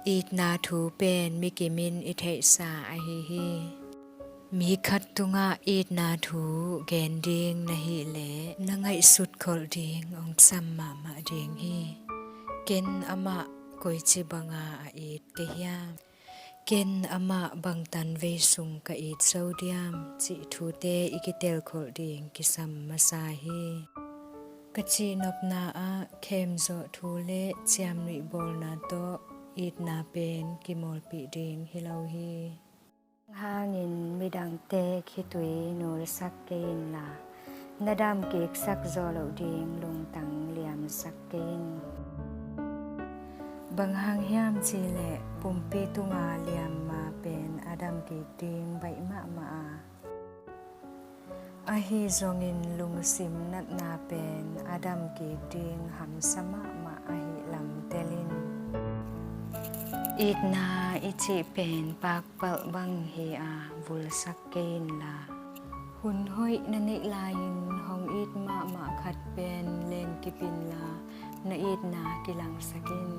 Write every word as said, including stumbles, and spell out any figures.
Itna thu pen mi kimin i theihsa ahi hi. Mi khat tungah itna thu gen ding na hih leh na ngaihsut kholh ding hong sam mahmah ding hi. Ken amah koici banga a it ka hiam? Ken amah bangtan vei sung ka it zo diam? Cih thute i kitel kholh ding kisam masa hi. Ka cihnopna ah khemzawh thu le ciamnuih bawlna tawh itna pen kimawlpih ding hi lo hi. Hangin midangte khitui nulsak kei inla, na damkiksak zawh loh ding lungtang liamsak kei in. Bang hang hiam cihleh pumpi tunga liamma pen a damkik ding baih mahmah a, ahi zongin lungsim natna pen a damkik ding hamsa mahmah ahi lam tel in. Itna i cih pen pakpalh bang hi a, vulsak kei inla, hun hoih na neih lai-in hong it mahmah khat pen lenkip inla, na itna kilangsak in.